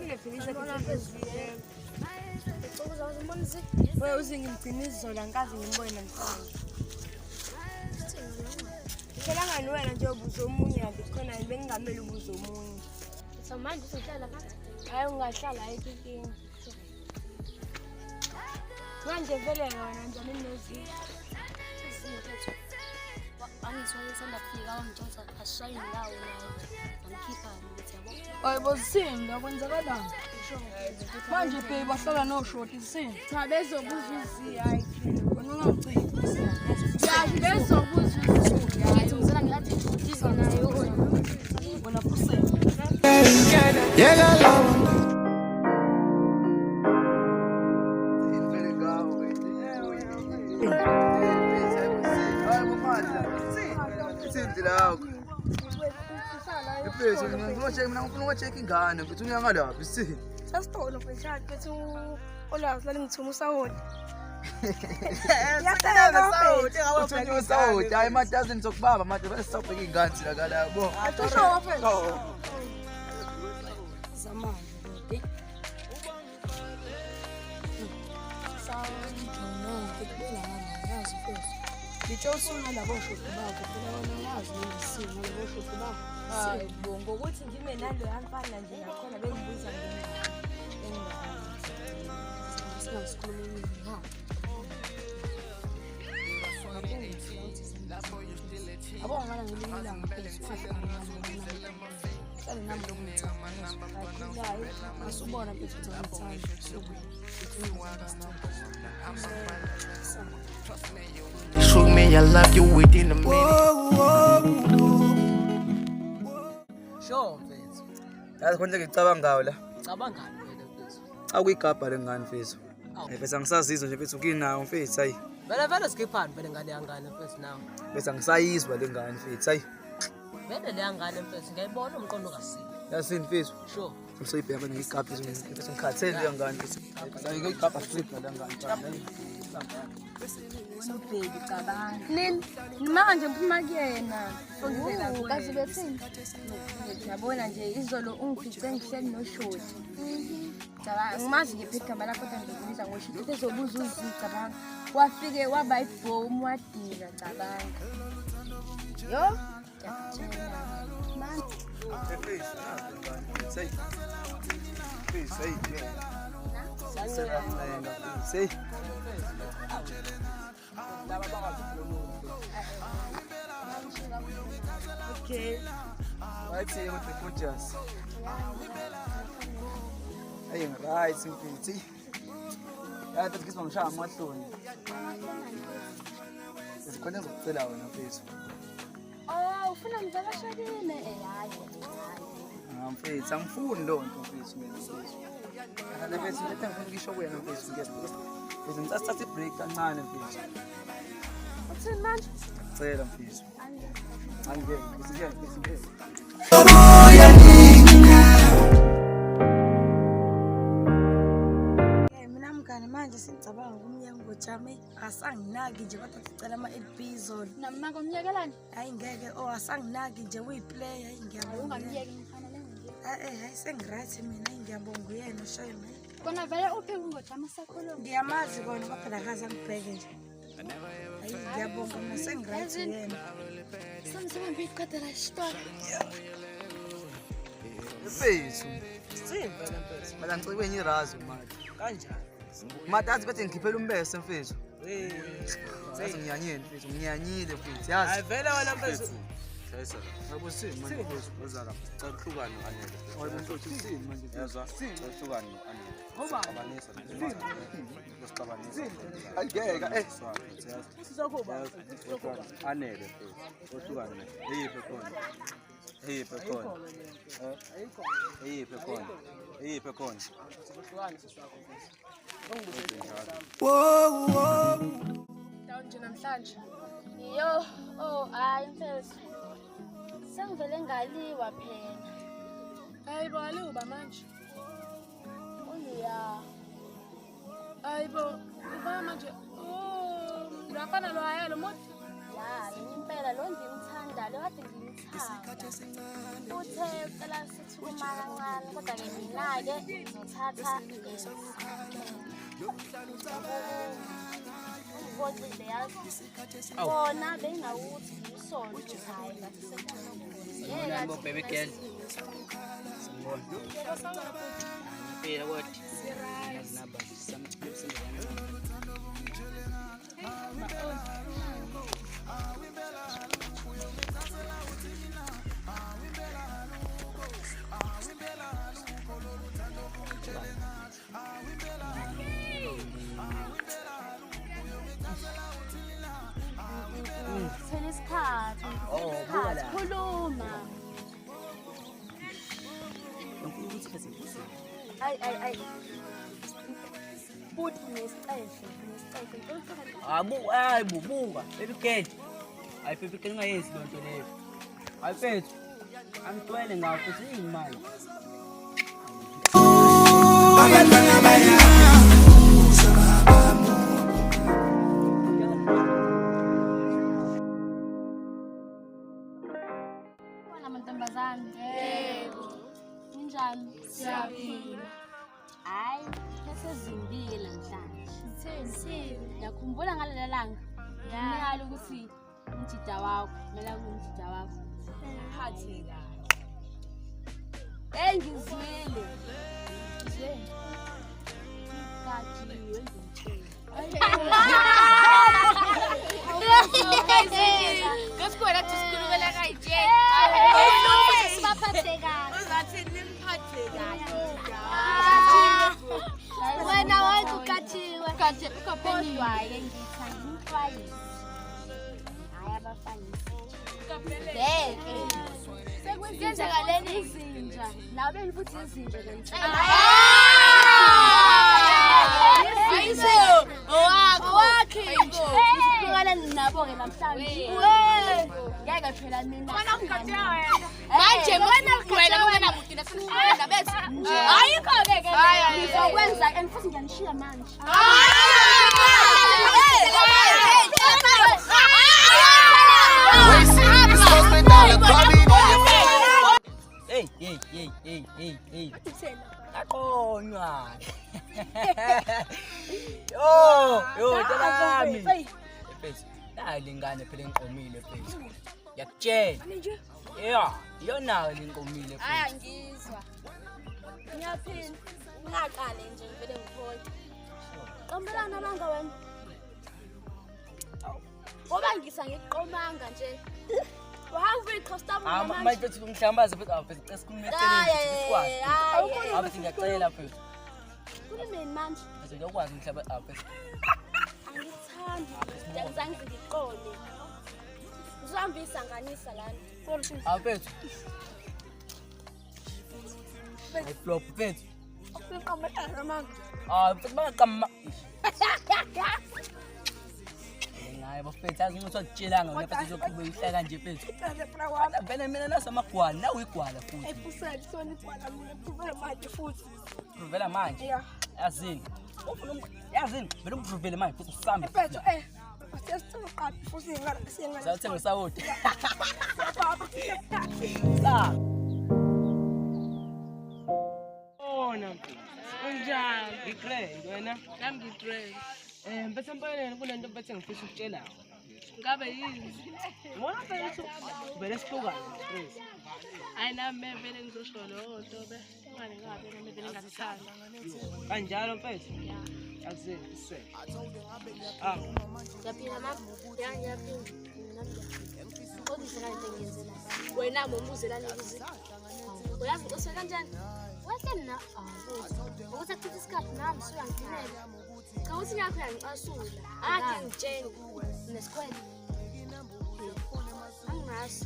Ngibonile phela izakhe. Wewe uzingigcina izolo angikaze ngimbone namhlanje. Phela ngani wena nje ubuza omunye kanti khona bengingamele ubuza omunye. So manje uzohlala phansi? Hayi ungahlala ayikho inkinga. Manje vele wena njani nozi? Angiswayisanda kufika wangitshela asishaye indawo naye. Ngikhipha ukuthi yabo. Hayibo Sinda kwenzakalani? Manje babe bahlala noshoti Sinda. Cha bezobuza uzi hayi. Wena ungangiciki. Yazi bezobuza uzi. Ngithi ngizela ngilathi udiza naye Wena fusela. Mina ngifuna ingane mfethu uyangalaphi si. Sasitolo mfethu mfethu olazi lalingithuma usawoti. Uthunywa usawoti hayi madazini sokubamba manje bese sawubheka ingane thina kala yabo. Atusho mfethu. Zamanje kodwa. Ngitsho usuna labo shoti bakho phela wena wazi ngisimo labo shoti bakho. Hayi bo ngokuthi ngime naloya mfana nje nakhona bengibuza ngengane. Singasikhulumi ha. Abo ngala ngelinye ilanga phela hlale nami ngomthando. Asubona mfethu ukuthi angithandi. Show me I love you within a minute. Sure mfethu. Yazi khona ngicabangayo la. Cabangani wena mfethu? Akuyigabha lengane mfethu. Awu. Mfethu angisazizwa nje mfethu kinawo mfethu hayi. Vele vele sikhiphani vele ngane yangane mfethu nawe. Mfethu angisayizwa lengane mfethu hayi. Vele le yangane mfethu ngiyayibona umqondo kasini. Yazini mfethu. Sure. Ngisoyibheka manje ngigabha mfethu ngikhathele lengane mfethu. Hayi ngigabha strip lengane. Baby cabanga. Nini? Manje ngiphuma kuyena. Songizela kuwe. Kazi bethini? Yabona nje izolo ungifice ngihleli noshoti. Cabanga ngimazi ngiphi igama lakho kodwa ngizokubiza ngoshoti. Uthi ezobuza uzi cabanga. Wafike waba ibhomu wadika cabanga. Yo, ngiyakutshela. Manje Say. Say. Say. Okay. Right here with the gorgeous. Hey, right mfethu. Yathi ngizwa ngishaya amahloni. Sikhona ngizokucela wena mfethu. Oh, ufuna ngivakashekile? Hayi. Ah mfethu, angifuni lo nto mfethu mina mfethu. Kana mfethu into engifuna ukisho kuwena mfethu ngiyasibuza. Mfethu ngicela i-break kancane mfethu. Uthini manje? Cela mfethu. Angeke, ngeke, ngeke. Mina mngani manje sengicabanga ukumyeka ngojame asanginaki nje kodwa ngicela ama-LP izolo. Nami ngomyekelani? Hayi ngeke oh asanginaki nje uyiplayer hayi ngiyabonga. Ungamyeki mfana lengiye. Eh hayi sengiright mina hayi ngiyabonga uyena shame. Kona vele uphi ungojama sakhuluma? Ngiyamazi kona kodwa akaze angibheke nje. Hayi ngiyabonga mina sengiright uyena. Samsibambe iqedela isitolo. Mfethu, Sini vele mfethu. mina ngicikwe enye irazo manje. Kanjani? Madazi bethi ngikhiphela umbese mfethu. Hey. Yazi ngiyanyile mfethu, ngiyanyile mfethu, yazi. Hayi vele wena mfethu. Shayisa. Akusini manje mfethu. Woza la. Cela uhlukane no-Anele. Hayi mfethu, usini manje mfethu. Yezwa? Cela uhlukane no-Anele. Sixabanisa. Sixabanisa. Angeke eh. Anele mfethu. Uhlukane. Eyiphi khona? Eyiphi khona? Eyiphi khona? Eyiphi khona? Down nje namhlanje. Yo, oh hayi mfethu. Sengivele ngaliwa phela. Hayi bo aliwa manje. Uya. Hayi bo, uba manje. Oh, lafana lo hayalo mot. Ya, mina impela lo ngimthanda lo kade ngimthanda. Uthe ucela sithi kuma kancane kodwa-ke mina-ke ngizothatha ungibocile yazi. Kona bengawuthi ngisonto ukuthi hhayi ngathi sekukhona. Sanibonani bo baby girl. Sanibona. Ngiphila kodwa. Naba samcimbi. Thola isikhathi, Oh, buka la. khuluma. Ngifuna ukuthi bese ngikusize. Ayi ayi ayi. Futhi nesicefe, nesicefe. Abu, hayi bubuka. Baby girl. Hayi baby girl ungayenzi loo nto leyo. Hayi mfethu. Angigcwele ngawo futhi yini manje? Bona mantombazane. Yebo. Ninjani? Siyaphila. Hayi, sezimbile namhlanje. Sitheni? Ngiyakhumbula ngalela langa. Ngiyala ukuthi umjida wakho, kumele kube umjida wakho. Phathe kahle. Hey ngizwile. Ngizwile. Gajiwe ngimtshela. Ngosikhona kuthi sikhulumela kanje. Sibaphathe kahle. Uzathi nimphathe kahle. Wena wonke ugatshiwe. Kodwa-ke ngithi angimxwayisi. Hhayi abafana. Bheke. Sekwenzakaleni izinja. Nawe futhi izinja ngempela. Owakhe. Sihlukana nabo-ke namhlanje. Ngeke phela mina. Manje wena wena mudina sesihlukana bethu. Ayikho-ke ke. Ngizokwenza and futhi ngiyanishiya manje. Hey, hey, hey, hey, hey, hey. Aqonywa. Yo, yo, ntanami. Mfethu, nayi lengane phela engiqomile mfethu. Ngiyakutshela. Yeah, iyona le ngiqomile Hayi mfethu. angizwa. Ngiyaphila. Ngingaqale nje ngivele ngiphole. Qombelana abanga wena. Ngoba ngisa ngikuqomanga nje. Uhamba uyiqhosta Ah, manje mfethu ngihlambaze mfethu, ah mfethu cela sikhulume eceleni mfethu sikwazi. Ah mfethu ngiyacela mfethu. Khulumeni manje. Mfethu ngiyakwazi ngihlamba ah mfethu. Angithandi. Ngiyazange ngiqole. Ngizohambisa nganisa lana. Ah mfethu. Hayi flop mfethu. Ah mfethu bangaqama. Hayi bafethu azi ukuthi akutshelanga wena mfethu uzoqhubeka uhlala kanje mfethu. Vele mina nasamagwala nawe igwala futhi. Provela manje. Yazini. Ufuna yazini vele ungiprovele manje futhi usambe. Sawuthenga usawoti. Sa. Bona mfethu. Unjani? Ngigrand wena. Nami ngigrand. Mfethu empeleni kunento mfethu engifisa ukutshela yona. Ngabe yini? Ngibona mfethu vele sihlukane mfethu. Hayi nami vele ngizosho leyo nto be. Ngane ngabe nami vele ngakuthanda. Kanjalo mfethu. Azini iswe. Ah, Ngiyaphila mama. Ya ngiyaphila. Nami ngiyaphila. Kodwa into engiyenzela. Wena mombuzelani ukuze. Uyazi usuke kanjani? Wehle mina ukuthi akuchithe isikhathi nami usuyangidinela. Cha uthi ngakho uyangicasula. Ake ngitshele. Nesikhwele. Angazi.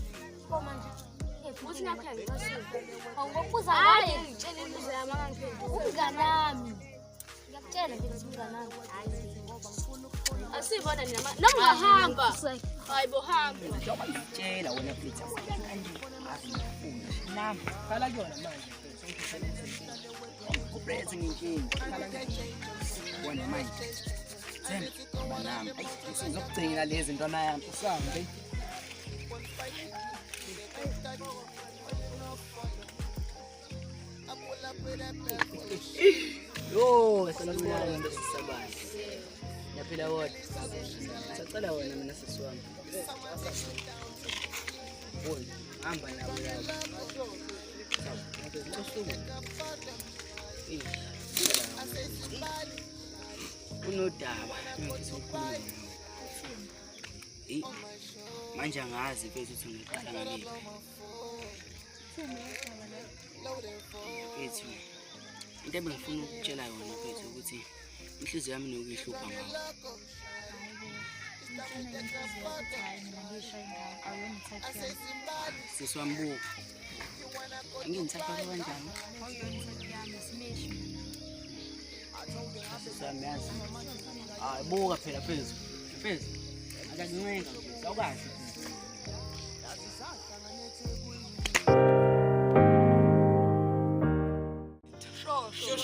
Pho manje uthi ngakho uyangicasula. Awukubuza ngaye ngitshele imibuzo yami angangiphenduli. Umnganami. Ngiyakutshela nje ukuthi umnganami. Hayi Asibona nina noma ungahamba. Hayi bo hamba. Njengoba ngikutshela wena mfethu kanje. Azifuni. Nami khala kuyona manje mfethu. Ungiphethe uphethe nginkinga. Wena manje. Themba nami. Ayi ngizokugcina lezi ntwana yami usambe. Yo, sanibonani ntombazane. Ngiyaphila kodwa. Sacela wena mina sisi wami. Bona, hamba nawe lapho. Unodaba engifisa ukukhuluma nawe. Manje angazi mfethu ukuthi ngiqala ngaliphi. Mfethu, into ebengifuna ukutshela yona mfethu ukuthi inhliziyo yami inokuyihlupha ngawe. Sisi wami buka. Ngingithatha kanjani? Sisi wami yazi. Hayi buka phela mfethu. Mfethu, akakuncenga mfethu, awukahle.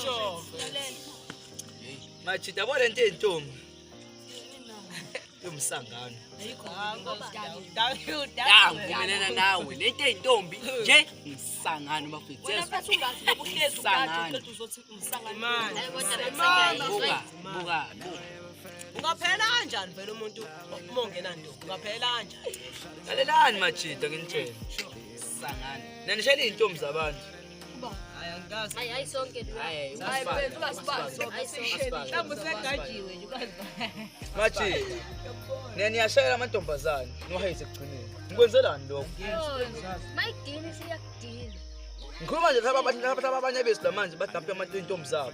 Sho. Machita yabo lento yentombi. Yomsangano. Ngivumelana nawe lento yentombi nje umsangano bafethu. Wena mfethu ungazi ngoba uhlezi ukade uqeda uzothi umsangano. Buka, buka. Ungaphela kanjani vele umuntu uma ungenantombi? Ungaphela kanjani? Lalelani machita nginitshela. Umsangano. Nanishela izintombi zabantu. Hayi angikazi. Hayi hayi sonke lo. Hayi, Hayi mfethu ungasibali sonke. Mhlawumbe usegajiwe nje ukazibali. Machita. Niyashayela amantombazane niwahayise ekugcineni. Nikwenzelani lokho? Mayidini siyakudina. Ngikhuluma nje laba abanye bethu la manje badampe amantombi zabo.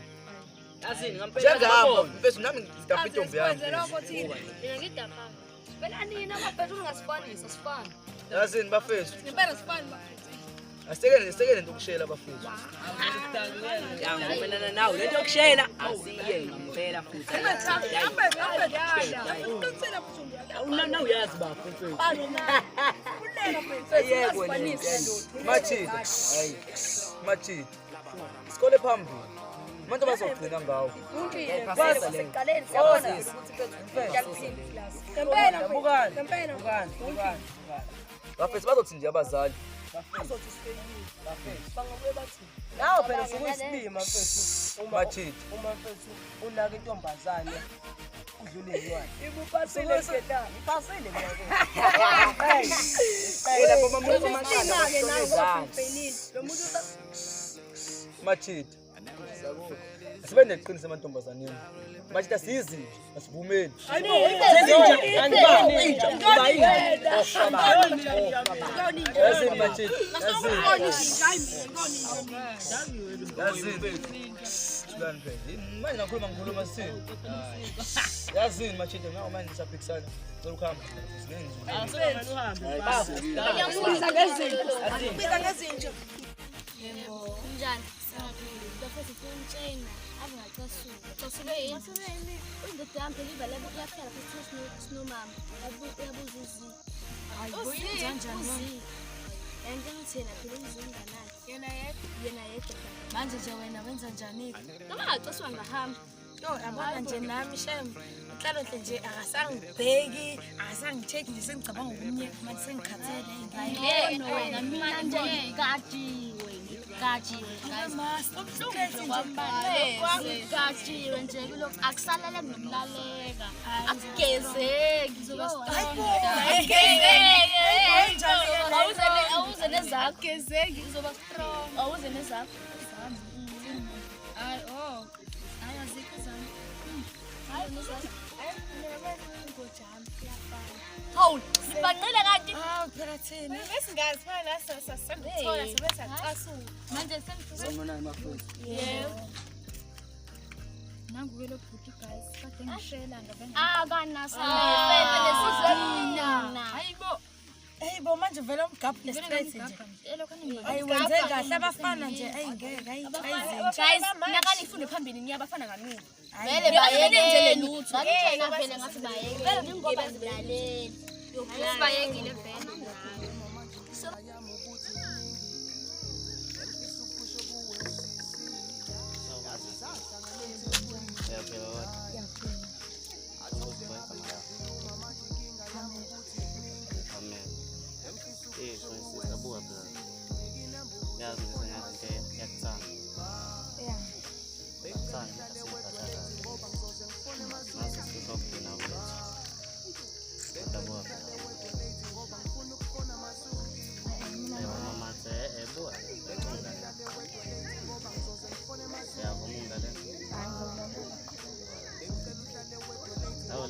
Yazini ngampela. Njengami mfethu nami ngidampa intombi yami. Mina ngidampa. Phela nina bafethu ungasifanisa sifana. Yazini bafethu. Ngempela sifani bafethu. Asekele lento yokushela bafethu. Ya ngivumelana nawe lento yokushela asiye ngampela futhi. Awuna uyazi bafo mfethu. Machita. Hayi. Machita. Isikole phambili. Abantu bazogcina ngawo. Sekuqaleni siyabona ukuthi mfethu ngempela Bukani. ngempela Bukani. Bukani. Bafethu bazothi nje abazali. Bazothi sifeyile. Bangabuye bathi nawe phela usukuyisilima mfethu. Uma Machita. uma mfethu unaka intombazane udlule yiwani. Ibupasile ngeta. Ipasile mina. Hey lapho mamuntu Isilima-ke nawe ngoba ufeyilile. Lo muntu Machita. Asibe neqiniso emantombazaneni. Machita siyizinja, asivumeli. Yazini Machita. Yazini. Yazini. Thulani phela. Manje nakhuluma ngikhuluma sini. Yazini Machita nawe manje siyaphikisana. Cela ukuhamba. Ngeke Biza ngezinja. Biza ngezinja. Yebo. Kunjani? Bafethu ngicela ave ngacasuka. Casuke yini? Indoda yami phela iba lapho iyafika lapho sinomama. Uyabuza uzi. Hayi, kanjani Uzi. Yena ngithi yena phela uzi umnganakhe. Yena yedwa. Yena yedwa. Manje nje wena wenza njani? Noma ngacasuka ngahamba. Yo, yabona nje nami shem. Inhlalonhle nje akasangibheki, akasangitheki nje sengicabanga ukumyeka manje sengikhathele Ngeke wena mina nje ngigajiwe. Ngigajiwe guys. Ngigajiwe nje kulokhu akusalele nokulaleka. Akugezeki. Awuze nezakho. Gezeki uzoba strong. Awuze nezakho. Hayi oh. Hayi azikho zami. Hayi nezakho. Hawu, sibanqile kanti. Hawu phela thina. Besingazi phela la sasandithola sibe sacasuka. Manje sengifuna Sanibonani bafethu. Yebo. Nangu-ke lo bhuti guys, kade ngishela ngabe Akanasafe lesidina. Hayibo. Hey bo manje vele umgabhu ne-straight nje. Ayi wenze kahle abafana nje ayi ngeke ayi ayizinja. Guys, nakani ifunde phambili niyabafana kaningi. Vele bayekele lutho. Ngakutshela vele ngathi bayekele. Vele ngoba zilaleli. Sibayekile vele. Ngiyaphila kodwa.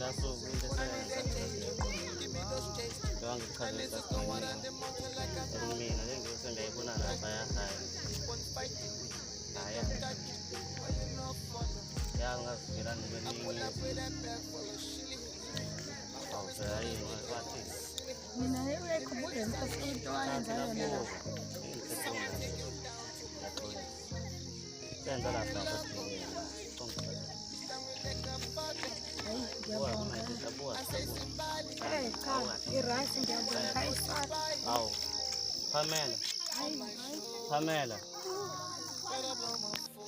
Phela suku into esebenza. Njengoba ngikuchazela mina le ngiyobe ngiyayibona lapha yahayi. Hhayi. Ya ngazifikela nokweningi. Awu phela yini bathi. Mina uyayikhumbula mfethu into owayenza yona la. Senza lapha lapha. Hayi ngiyabonga. Eh cha, i-rice ngiyabonga. Hayi sorry. Awu. Pamela. Pamela.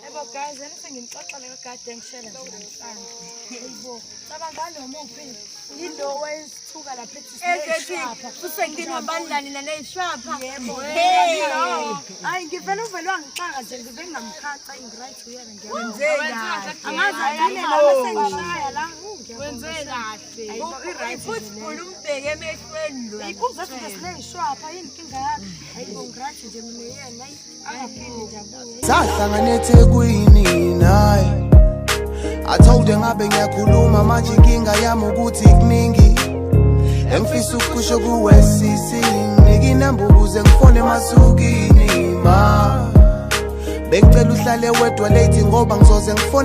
Yebo guys, ene senginixoxele kade ngishela nje namhlanje. Hayibo, cabanga nomuphi yilo wayesithuka lapha ethi sineshwapha. Futhi ngihambani nani naleyishwapha. Yebo. Hey. Hayi ngivele uvele wangixaka nje ngive ngingamkhaca ngi-right uyena ngiyabonga. Wenze kahle. Angazi agcine nami sengishaya la. Wenze kahle. Hayibo i-right. Futhi ufuna umbheke emehlweni lo. Ibuza ukuthi sineyishwapha yini inkinga yakhe. Hayibo ngi-right nje mina yena. Hayi angaphinde nje abuye. Sahlangana eThekwini naye. I told her ngabe ngiyakhuluma manje inkinga yami ukuthi kuningi engifisa ukusho kuwe sisi, nginike inamba ukuze ngifone emasukini ma. Bengicela uhlale wedwa late ngoba ngizoze ngifone.